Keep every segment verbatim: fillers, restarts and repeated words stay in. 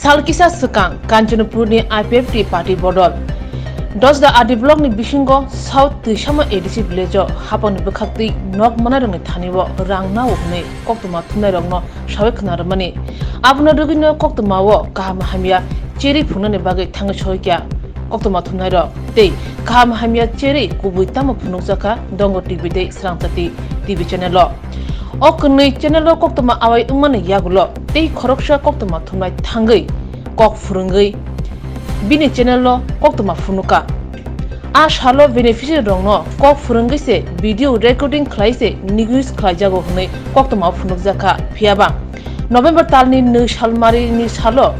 Sal kisa swkang Kanchanpurni I P F T party bodol. Dosda R D blockni bisingo South Twisama A D C village-o hapangni bwkhaktwi nok manairokni thani-o rang nao hwnwi koktwma thumnairokno sawi khna rwmani. Abono rwgwino koktwma-o kaham hamya cherwi phungnani bagwi thangwi soikya koktwma thumnairok tei kaham hamya cherwi kubui tamo phunukjakha Dongo T V tei Srangchati T V channel-o. O kwnwi channel-o koktwma awai wngmani yagulo tei khoroksa koktwma thumnai thangwi kok phwrwngwi bini channel-o koktwma phunukha. A salo beneficiary rokno kok phwrwngwi se video recording khlai se news khlaijago hwnwi koktwma phunukjakha. Phiyaba November talni nwi salmarini salo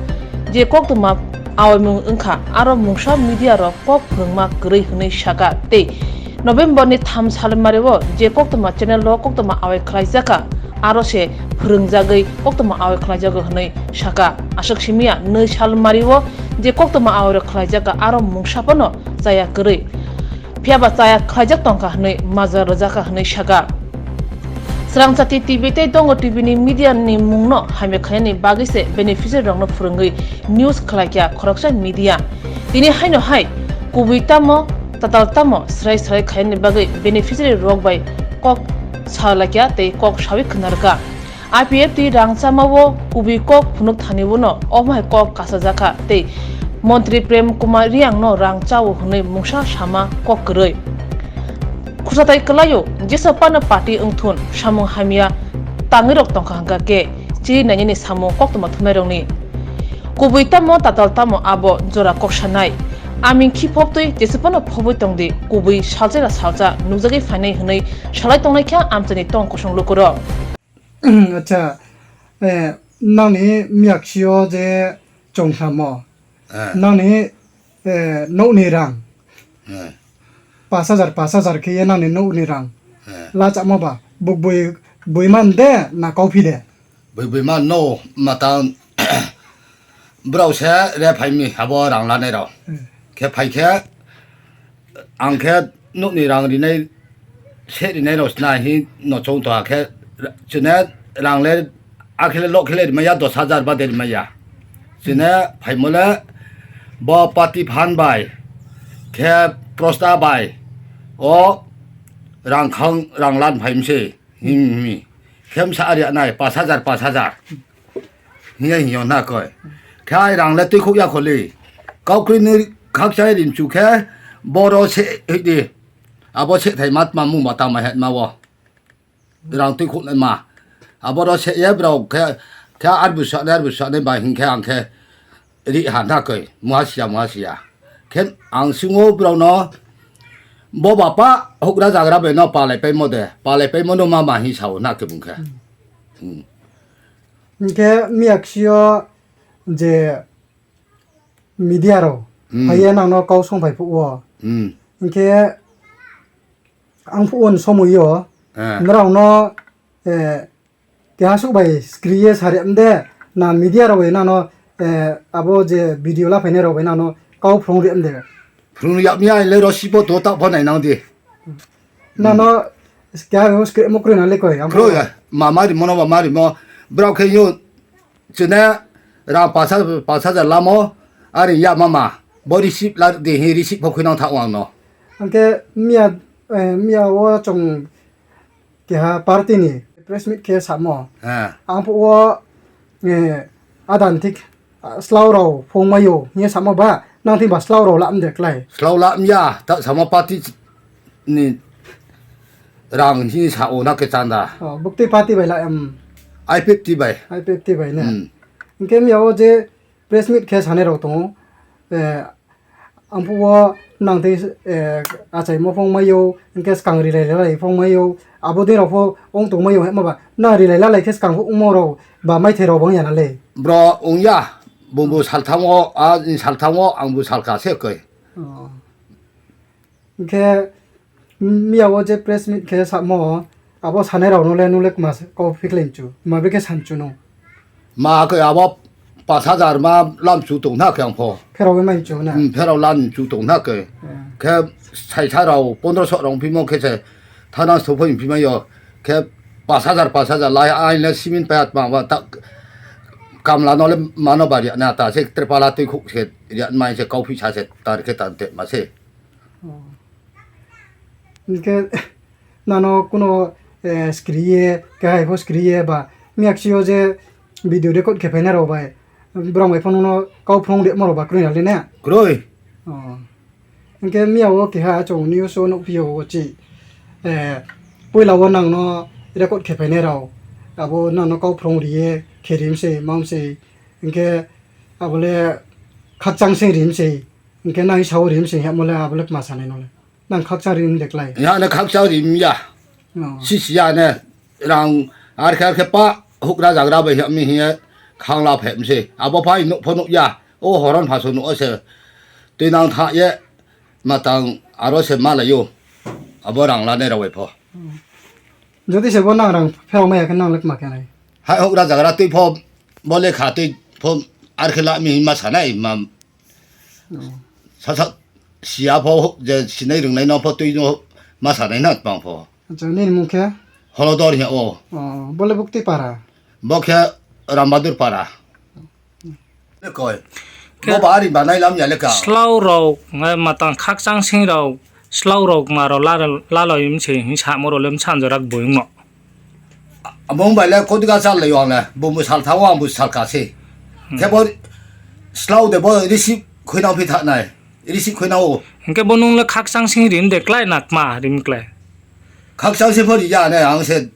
je koktwma awaimung wngkha, aro mungsa media rok kok phwrwngma kwrwi hwnwi sakha tei November ni tham salmario je koktwma channel o koktwma awai khlaijakha, aro se phwrwngjagwi koktwma awai khlaijago hwnwi sakha. Aswk simiya nwi salmario je koktwma awai rok khlaijakha, aro mungsa phano chaya kwrwi. Phiyaba chaya khlaijak tongkha hwnwi majra rwjakha hwnwi sakha. Srangchati T V tei Dongo T V ni media ni mungno hamya khainani bagwi se beneficiary rokno phwrwngwi news khlaikha khoroksa media. Tini haino hai kubui tamo, tatal tamo srai srai khainani bagwi beneficiary rok bai kok salaikha tei kok sawi khna rwkha. I P F T rang chamao kubui kok phunuk thani uno omo hai kok kasajakha tei Montri Prem Kumar Riang no rang chao hwnwi mungsa sama kok kwrwi. Khursatai kwlaio, jesa phano party wngthun, samung hamya tangwi rok tongkha hwnkha khe, chiri nainani samung koktwma thumnairokni. Kubui tamo, tatal tamo abo jora kok sanai. Aming khi phobtwi jesa phano phobwi tongdi, kubui salsa na salsa nukjagwi phainai hwnwi salai tongnai kha amchaini tong kosong lukurok. Acha, eh, nangni miyaksio je chongthamo, Eh. nangni, eh, nokni rang, Eh. Pash hajar, pash hajar khe ye nangni nokni rang, Eh. lachamo ba, buk bui, bui man de na kauphi de? Bui bui man no, mata, brao se re phaimi abo rang lanai rao. Eh. Khe phai khe, Ang khe nokni rang rinai, se rinai rok sna hi no chong to, akhe chwne rang le, akhele lokhele rimaya dos hajar bade rimaya. Chwne phaimole bo party phan bai khe prosta bai o rang khang rang lan phaimse. Himi, himi. Khe msa ari anai, pash hajar, pash hajar. Hiya hiyo na koi. Khe ai rang le twi khuk ya kholi. Kau kri ni khak chai rim chu khe boro se hidi. Abo se thai mat ma mu ma ta ma het ma wo. Rang twi khuk nai ma. Abo ro se ye brao khe, khe ar bu sa ne, ar bu sa ne ba hin khe ang khe. Ri ha na koi, muha siya, muha siya. Khe ang singo brao no, bo bapa hukra jagra bai no palai paimo de, palai paimo no ma ma hi sao na khe bung khe. Hmm. Hmm. Hingkhe miyaksio je media rao Hmm. phaiya nangno kau song phai phuo. Hmm. Hingkhe ang phuo ni somoio Eh. norok no, eh, Keha swk bai skri ye sari amde na media rok bai nano, eh, abo je video la phainai rok bai nano kau phrung ri amde. Phrung ri amya le ro sipo to ta pho nai nang di. Nano keha bai skri mo kroi na le koi. Kroi ya, ma ma ri mo no ma ma ri mo. Brao khe yo chene ra pasa pasa ja lamo ari ya mama. Bo receipt la de hi receipt pho khui nang tha wang no. Angke miya, eh, miya o chong keha party ni press meet khe samo. Ha. Ang phuo, eh, adan thik, ah, slao rao phung mayo, hingye samo ba, nang thik ba slao rao lam de klai. Slao lam ya, ta samo party ni rang hi sa o na ke chanda. Oh, bukti party bai la em. I P F T bai. I P F T bai na. Hmm. Hingke miya o je press meet khe sanai rao tongo. Eh, Ang phuo nang tei, eh, achai mo phung maio, hingke skang rilai lalai phung maio, abo dei rok pho ong tong maio hema ba, nang rilai lalai khe skang pho ongmo rok ba maithai rok bo wng ya na le. Bro wng ya, bumbu saltham o, a ni saltham o, ang bu salka se koi. Oh. Hingke Miya o je press meet khe samo, abo sanai rok no le nung le kma se kok phi khlai chu, ma be khe san chu no. Ma khe abo pash hajar ma lam chu tong na khe ang pho. Pherao be mai chu na. Hmm, pherao lam chu tong na khe. Hmm. Khe sai tha rao pondro so rong phi mo khe se thana so phoi phi ma yo khe pash hajar, pash hajar lai ai le simin payat ma ba ta Kamla no le mano ba riya na ta se tripala twi khuk se riya mai se kau phi sa se tar khe tan te ma se. Oh. Hingke nano kuno, eh, screen ye, kahai pho screen ye ba miyaksio je video record khe phaina rok bai, borok bai pho nono kau phrwng de moro ba kroi nali ne? Kroi. Oh. Hingke miya o keha chwng news o nukphio o chi, eh, puila o nangno record khe phainai rok, abo nangno kau phrwng riye khe rim se, mam se, hingke abole khakchang se rim se, hingke nang sao rim se, hemo le abole ma sanai no le. Nang khakchang rim de klai. Ya, na khakchang rim ya. Oh. Sisi ya ne, rang ar khe, ar khe pa hukra jagra bai ya mi hiye khangla phem se. Abo phai nuk pho nuk ya. O horon phaso nuk se. Twi nang tha ye matang aro se malayo. Abo rang lane rawai pho. Jodi se bo nang rang pheo maya khe nang lek ma khe nai. Hai hok raja gara twi pho bo lekha twi pho ar khe la mi ma sanai ma. Oh. Sa sa siya pho je sinai rwngnai no pho twi no ma sanai na tang pho. Acha nini mung khe? Holodor he o. Oh, bo le bukti para. Bo khe Rambadur para. Koi. Khe bo ba ari banai lam ya le ka. Slau rok, eh, matang khakchang sing rok, slau rok maro la, laloi mse hin samo role msa anjorak boyung no. Abo mobile le kodiga chal le yong le, bo mo sal thawo ang bo sal ka se. Hmm. Khe bo slau de bo receive khoi na phi tha nai. Receive khoi na o. Hingke bo nung le khakchang sing rim de klai nak ma rim klai. Khakchang se phori ya ne ang se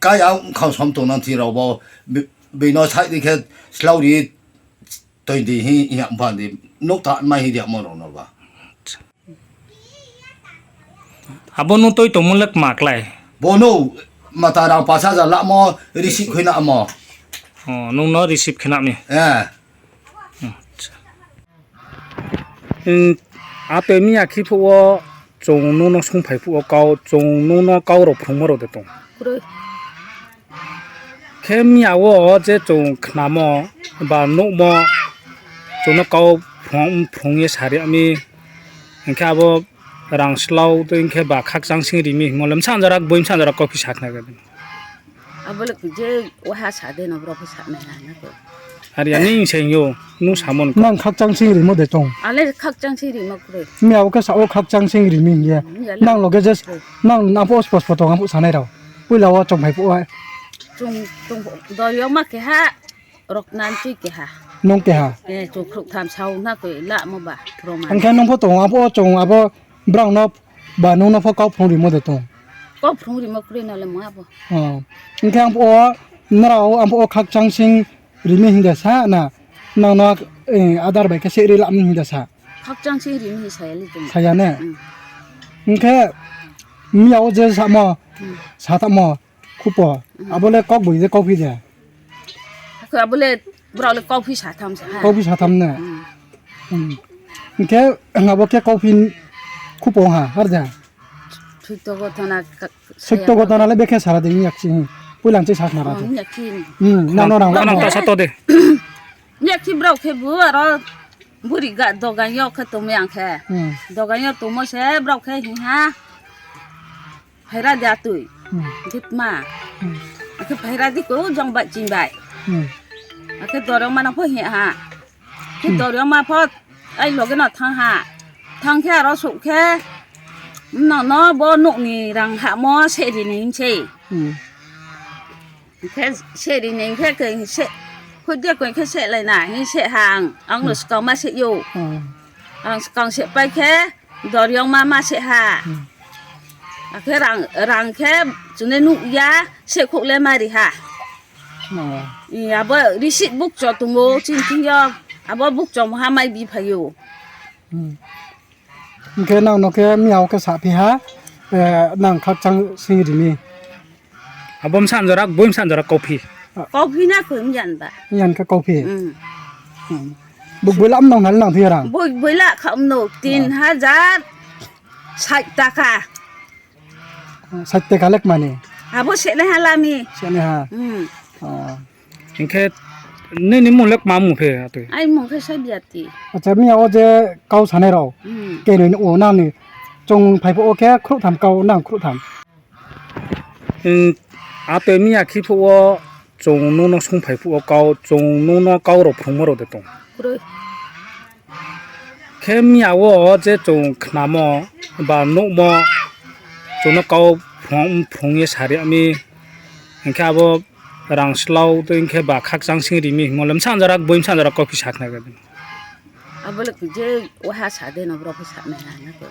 kai ang khang som tong nang thi rok bo bi-, bino sai ri khe slau ri. Twenty hi, hi, ang phan di, nuk ta mai hi dia mo rok no ba. Abo nung toi tongmo le kma klai? Bo no, mata rang pas hajar la mo, receive khoi na mo. Oh, nung no receive khoi na mi? Eh. Acha. Hmm, a toi mi ya khi phuo, chwng nung no sung phai phuo kau, chwng nung no kau rok phrwngmo rok de tong. Kwrwi. Khe miya o je chwng khnamo ba nukmo, chwngno kau phrwng, phrwngye sari ami, hinkhe abo rang slao tei hinkhe ba khakchang sing rimi himo le msa anjara bui msa anjara kok phi sakna. Abo le je waha sa de no borok phi sakna ya na ko. Ari ani se yo nu samon ko. Nang khakchang sing rimo de tong. Ale khakchang sing rimo kre. Miya o khe sa o khakchang sing rimi hiya. Nang loge je nang na pos pos potong apu sanai rao. Puila o chong phai phuo hai. Chung, chung, doyong ma keha, rok nan twi keha. Nong keha. Eh, chung khruk tham sau na koi la mo ba, roma. Ang khe nong pho tong, abo chong, abo brang no ba nong no pho kau phrung rimo de tong. Kau phrung rimo kre na le mo abo. Oh. Ang khe ang pho, nara o, ang pho khakchang sing rimi hinda sa na, nang no, eh, adar bai khe se ri lam hinda sa. Khakchang se rim hi saya li tong. Saya ne? Hmm. Hingkhe miya o je samo, hmm, satamo, khupo, hmm, abo le kok bui je kok phi je? Hakhe abo le borok le kok phi satham sa ha. Kok phi satham ne? Hmm. Hmm. Hingkhe abo khe kok phi khupo ha, har ja? Sotto gotona ka-, Sotto saya gotona le bekhe sara de yak si. Puilang se sakna ra. Oh, yak si. Hmm, nano rang. Nang ta sato de. Yak si borok khe bu aro Buri ga dogan yo khe tongmai ang khe. Hmm. Dogan yo tongmo se borok khe hing ha. Phaira de atui. Hmm. Gitma. Hmm. Akhe phaira di ko jong bai ching bai. Hmm. Akhe dorong mana pho hing ha. Khe, hmm, dorong ma pho ai loge no thang ha. Thang khe aro suk khe no no bo nuk ni rang ha mo se ri ni se. Hmm. Khe seri ni khe khe se khudya koi khe se lai na hi se hang ang no, hmm, skang ma se yo. Hmm. Ang skang se pai khe doryong ma ma se ha. Hmm. Akhe rang, rang khe chune nuk ya se khuk le ma ri ha. Oh. I abo receipt buk cho tungo chin thing yo. Abo buk cho mo ha mai bi phayo. Hmm. Hingkhe nang no khe miya o khe sa phi ha, eh, nang khakchang sing rimi. Abo msa anjora, bui msa anjora coffee. Coffee na koi myan ba? Yan khe coffee. Hmm. Hmm. Buk bui lam nang nal nang thiyarang. Bui bui la kham no, oh, tin hajar sait taka. Sait taka lek mani. Abo se ne ha lami. Se ne ha. Hmm. Oh. Hingkhe nini mung le ma mung phe atwi? Ai mung khe Sabiati. Acha, miya o je kau sanai rok. Hmm. Kenoi o nani chong phai pho o khe khrup tham kau nang khrup tham. Hmm, atwi miya khi pho o chwng nwngno songphai phuru kau, chwng nwngno kau rok phrwngma rok de tong. Kwrwi. Khe miya o je chwng khnamo ba nukmo, chwngno kau phrwng, phrwngye sari ami, hinkhe abo rang slao tei hinkhe ba khakchang sing rimi himo le msa anjara boi msa anjara kau phi sakna. Abole je waha sa de no borok phi sakna ha na ko.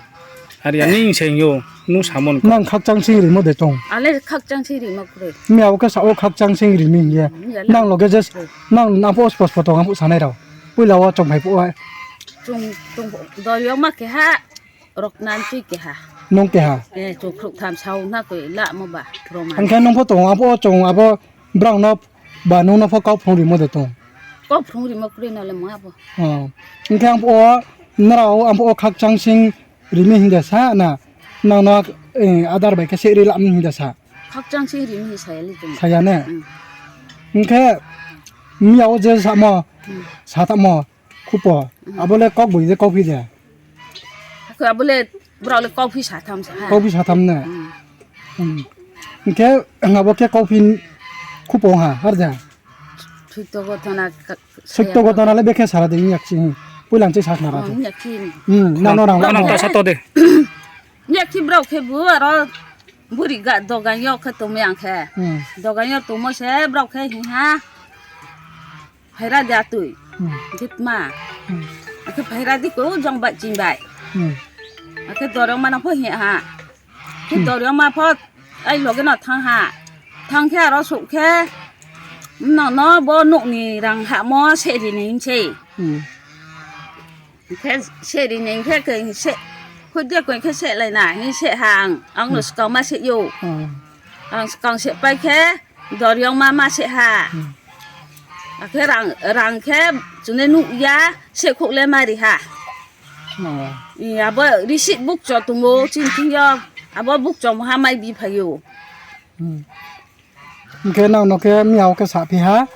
Ari ani se yo nu samon ko. Nang khakchang sing rimo de tong. Ale khakchang sing rimo kwrwi. Miya o khe sa o khakchang sing rimi hiya. Miya le. Nang loge je nang na pos pos pho tong amu sanai rao. Puila o chong phai phu o. Chung chung do yo ma khe ha. Rok nan twi keha. Nung keha? Eh, chwng khwrwk tham sao na koi la mo ba, roma. Ang khe nung pho tongo, abo chwng abo brang no ba nung no pho kau phrwng rimo de tong. Kau phrwng rimo kwrwi no le mo abo. Oh. Ang khe ang pho o, nrao ang pho o khakchang sing rimi hingda sa na, nang no, eh, adar bai khe se ri lam hingda sa. Khakchang sing rimi hi saya li tong. Saya ne? Hmm. Ang khe miya o je sa mo, hmm, sa ta mo, Khupo, hmm, abole kok bui je kok phi je. Khe abole borok le kok phi sa tham sa ha. Kok phi sa tham ne. Hmm. Hmm. Hingkhe abo khe kok phi khupo ha, har ja. Sitto gotona ka-, Sitto gotona le bekhe sara de yak si. Puilang chi sak nara de. Oh, yak si. Hmm, nang no rang. Nang ta sa to de. Yak si borok khe bu aro buri ga dogan yok khe tongmai ang khe. Hmm. Dogan yok tongmo se borok khe hi ha. Phaira de atwi. Hmm. Gitma. Hmm. Akhe phaira di ko jong bai ching bai. Hmm. Akhe dorong mana pho hi ha. Khe hmm, dorong ma pho ai loge no thang ha. Thang khe aro sok khe no no bo nokni rang ha mo se ri ni se. Hmm. Khe se ri ni khe khe se khoi de koi khe se lai na hi se ha ang. Ang no hmm, skang ma se yo. Hmm. Ang skang se pai khe Doryong ma ma se ha. Hmm. Akhe rang, rang khe chwngno nuk ya, se khuk le mari ha. Oh. I abo receipt book cho tongo, chini thing yo. Abo book cho moha mai bi phaio. Hmm. Hingkhe nang no khe miya o khe sa phi ha,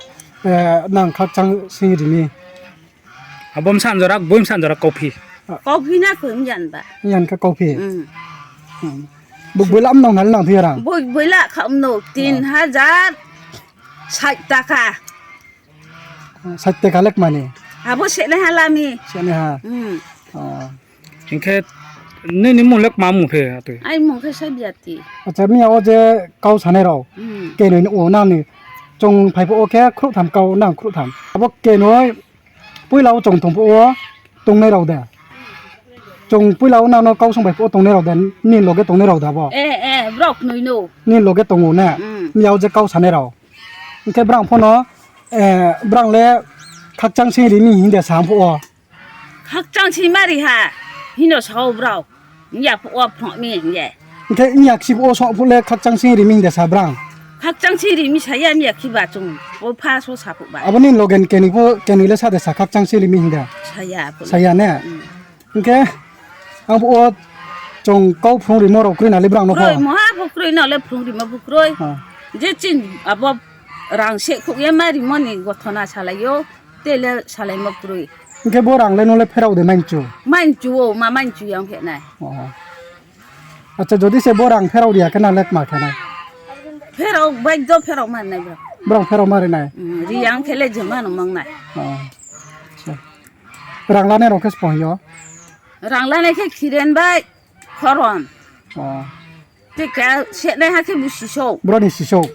eh, nang khakchang sing rini. Abo msa anjora, boi msa anjora coffee. Coffee na koi mjan ba. Yan khe coffee. Mm. Hmm. Bo boila am nang nal nang thiyarang. Boi, boila kha umno tin hajar sait taka. Sait taka lek mani. Abo sene halami. Sene ha. Hmm. Oh. Hingkhe nini mung lek ma mung phe atwi? Ai mung khe sai biati. Acha miya o je kau sanai rao. Hmm. Kenoi ni o nang ni chong phai pho o khe khruh tham kau nang khruh tham. Abo kenoi Puila o chwng tong pho o tongnai rok de. Chwng puila o nang no kau song bai pho o tongnai rok de. Ni loge tongnai rok de abo. Eh, eh, borok nui no. Ni loge tongo ne. Mm. Miya o je kau sanai rok. Hingke borok pho no, eh, borok le khakchang sing ri mi hing de sa pho o. Khakchang sing ma ri ha. Hino sa o borok. Nya pho wa phung mi ye. Hingke nya khip o sok phu le khakchang sing ri mi hing de sa brang. Khakchang sing ri mi sa ya nya khip ba chung. O pha so sa phu ba. Abo ni logen keni pho keni le sa de sa khakchang sing ri mi hing de. Sa ya phu. Sa ya ne. Mm. Hingke ang pho o chung kau phung ri mo rok kroi na le brang no pho. Kroi mo ha pho kroi na le phung ri mo pho kroi. Ha. Je chin abo rang se khuk ye ma ri mo ni gothona sa lai yo. Tele salai ma kwrwi. Hingke bo rang le nole pherao de manchu? Manchu o, ma manchu yang phe nai. Oh. Acha, jodi se bo rang pherao riya khe nang le kma khe nai? Pherao, bai do pherao man nai bro. Borok pherao ma ri nai? Mm, ri yang khe le jema no mang nai. Oh. Acha. Rang lane rok khe spong yo? Rang lane khe khiren bai khoron. Oh. Te ka se nai ha khe bu sisok. Bro ni sisok.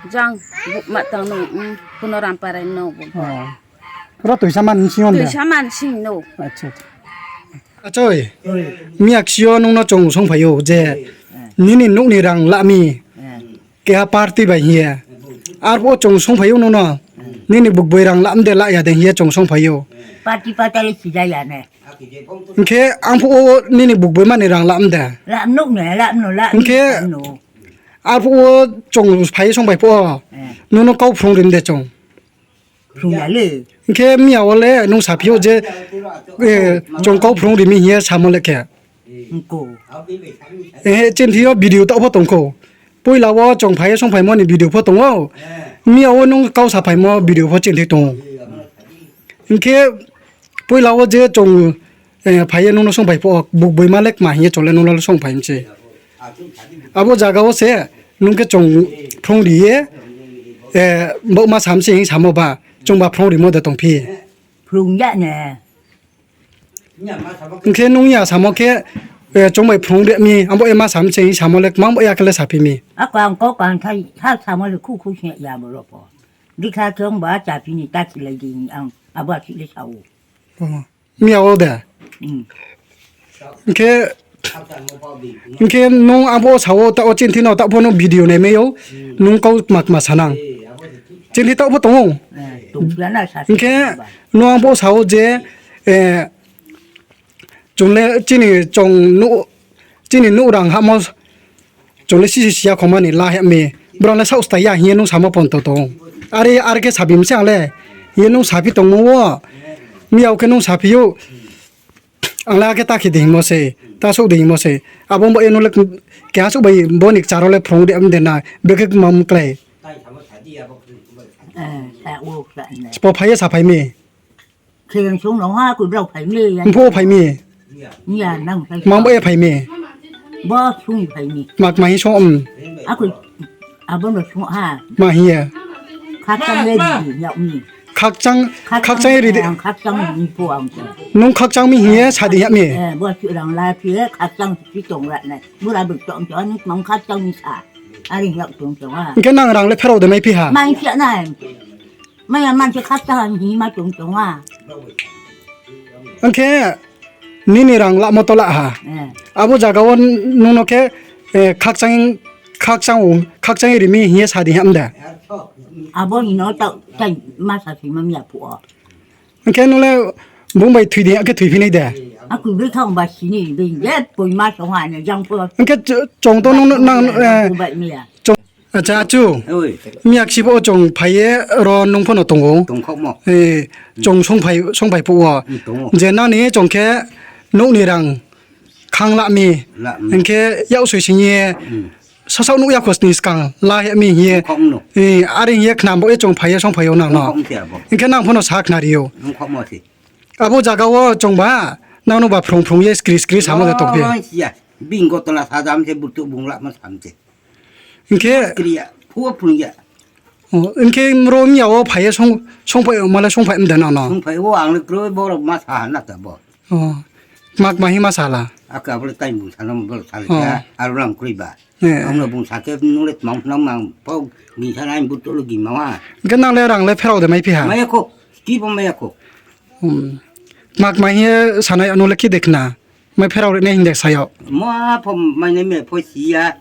Jang, bu matang no, mm, kuno ramparai no, bu. Oh. Ro tuisa man sing on da? Tuisa man sing no. Acha, acha. Achoi, miyak sio nungno chong song phaio je, nini nukni rang lami, keha party bai hiye. Arbo chong song phaio nungno, nini bukboi rang lam de la ya de hiye chong song phaio. Party patai sijaya ne. Hingke ang pho o nini bukboi mani rang lam de. Lam nuk ne, lam no, lam Hingke no. Arphuo chwng phai song bai phuo. Eh. Nono kau phrung rim de chwng. Phrung ya le. Hingkhe miya o le nwng sa phio je, eh, chwng kau phrung rimi hiya samo le khe. Hingko. Eh, chinthio video ta pho tongkho. Puila o chwng phai song phai moni video pho tongo. Miya o nwng kau sa phai mo video pho chinthi tongo. Hingkhe puila o je chwng, eh, phaiye nono song phai pho, buk bui malek ma hiye chole nono song phai mse. Abo jaga o se nungke chwng phrung riye, Eh, bo ma sam se hing samo ba, chwng ba phrwng rimo de tong phi. Phrwng ya ne. Hwnkhe nung ya samo khe, eh, chwng bai phrwng de mi, abo e ma sam se hing samo le, mang bo ya khe le sa phi mi. Ako ang kok ang thai, thal samo le khu khu se ya bo ro po. Dikha khe ang ba cha phi ni ta chi lai di ang, abo a chi le sa o. Oh. Miya o de. Hmm. Hwnkhe, hwnkhe nung abo sao ta o chinthi no ta phano video nai mayo, nung kau mak ma sanang. Chinthi ta pho tongo. Eh, tong phi ya na sa. Hwnkhe nung abo sao je, eh, chwng le chini chwng nu, chini nu rang hamo Chwng le sisi siya khomani la hepmi. Borok le saus taiya hiye nung sama ponto tong. Are, are khe sabi mse ang le. Hiye nung sapi tongmo wo. Miya o khe nung sapi yo. Ang le ake ta khe ding mo se. Ta sok ding mo se. Abo bo eno le keha sok bai bo ni charo le phrwng de am de na. Beke mam klai. Eh, sa o sa ne. Spo phaiye sa phai mi. Kheng sung nong ha ku drau phai me ya. Mpho phai mi. Ya nang phai. Mang bo e phai mi. Bo sung phai me. Mak mahi so um. Aku abo no sung ha. Ma hi ya. Khakchang ye di ya mi. Khakchang, khakchang ye ri de. Khakchang ni po ang. Nung khakchang mi hi ya sa di ya mi. Eh, bo su rang la phi khakchang si tong ra na. Mura bu tong tong ni mang khakchang ni sa. Ari ya tong tong ha. Hwnkhe nang rang le pherao de mai phi ha. Mai sia na. Maya manse khakchang hima chwng chwng a. Hwnkhe nini rang lamo tola ha. Eh. Abo jaga o nungno khe, eh, khakchang, khakchang, khakchang rimi hiye sadi hamda. Abo hino ta, ta masa sima miya phuo. Hwnkhe nole bung bai thwi de, hwnkhe thwi phinai de. Aku bai thang ba sini, bai je poi ma song ha ne jang phuo. Hwnkhe ch-, chong to nung nang, eh, Bai miya. Acha, achu. Oi. Miyak sibo o chong phaiye ro nung phano tongo. Tongkhokmo. Eh, chong song phai, song phai phuo. Hmm, tongo. Je nani chong khe nukni rang khang la mi. La mi. Hwnkhe yak soi sing ye. Hmm. Sasak nuk yak khos ni skang la he mi hiye. Tongkhokno. Eh, ari hiye khnam bo e chong phaiye song phaio nang no. Tongkhokno se abo. Hwnkhe nang phano sa khna rio. Tongkhokmo se. Abo jaga o chong ba nang no ba phrung phrung ye skri skri samo de tok phi. Oi, siya. Bing gotla sajam se butu bungla ma samse. Hwnkhe kriya, phuo phwrwngya. Oh, hwnkhe ro miya o phaiye song, song phai, male song phai mda nang no? Song phai o, ang le kroi borok ma sa na ta bo. Oh, mak mahi ma sala? Aka bole tai bung sana bole sala Oh. Ya, aro rang kroi ba. Eh. Ang no bung sa ke nung le mang nang mang pok ni sana butu lo gi ma wa. Hwnkhe nang le rang le pherao de mai phi ha? Maya ko, ki bo maya ko. Hmm. Mak mahi sanai ano le ki dekhna? Mai pherao rwna hinjak sayo. Ma pho mai nai me pho siya.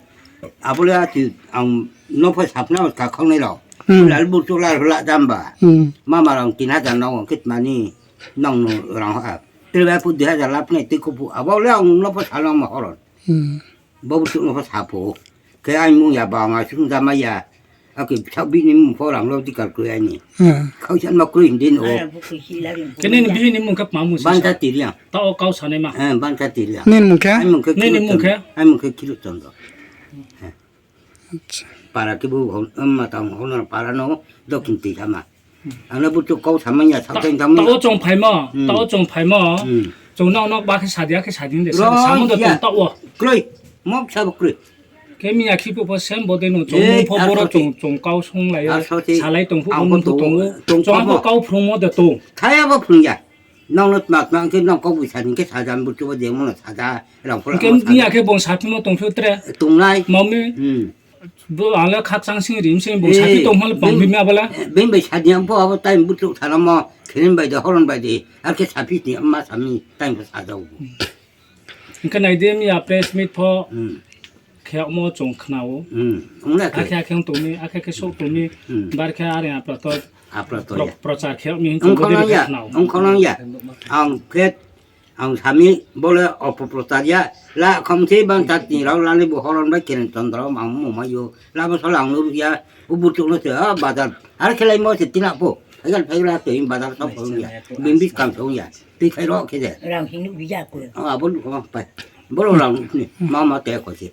Abole ati ang no pho sapna ka khongnai rok. Hmm. Lal bu chula la jamba. Hmm. Mama rang tin hajar nang kit mani nang no rang ha. Tirba pu dui hajar lap nai ti ko pu. Abole ang no pho salang ma horon. Hmm. Bo bu no pho sapo. Khe ai mung ya ba nga sung jama ya. Aki sak bini mung pho rang lo dikal kroi ani. Hmm. Khausan ma kroi hindi no. Kene ni bini mung khe pamung sisa. Banta tiriang. Ta o kau sanai ma. Eh, banta tiriang. Nini mung khe? Ai mung khe Nini mung khe? Ai mung khe Kiru Chandra. Acha. Para kibu hon, em, matang hon para no dokin ti sama. Ang na butu kau samanya Ta, sakten tamu. Ta o chong phaimo, Hmm. Ta o chong phaimo. Hmm. Chong nok nok ba khe sadia khe sadin de. Ro, Samo de ya. Tong ta o. Kroi. Mok sabo kroi. Khe miya khipo pho sem bo de no chong Eh, pho ar boro soti. Chong, chong kau song lai. Ar soti. Salai tong pho Ang bo pho tongo. Tongo. Chong Ang bo bo kau phrung mo de tong. Thaya bo phrung ya. Nang no tma tma khe nang kok bisa ni khe saja butu bo de mo na saja. Rang pho Hwnkhe rang miya saja. Khe bong saphimo tong pho tre. Tongnai. Mami. Hmm. Bo ang le khakchang sing rim sing bong Eh, sapi tong hal bang bini abala. Eh, bini bai sadia bo abo time butu thala mo. Khenin bai de horon bai de. Ar khe sapi ti ma sami time ko saja. Hwnkhe nai de miya press meet pho Hmm. kheyakmo chong khnao. Hmm. Wng le khe. Akhe akhe wng tongni, akhe khe sok tongni, Hmm. bar khe are apra to Apra to pro-, ya. Prochar kheyakni Wng chong khonang bodi ya. Khnao. Wng khonang ya. Ang khe, ang sami bole opo prochar ya. La khom se bang tat ni rao lani bo horon bai keren chondro mang mo ma yo. La bo solang lu ya. U butuk no se, ah, bazar. Ar khelai mo se tina po. Phaigal phaigal to in bazar to phung ya. Bimbis kam thung ya. Twi khai ro khe je. Rang sing nuk bijak ko. Ah, abo nuk ma pai. Bolo rang ni. Ma ma te ko se.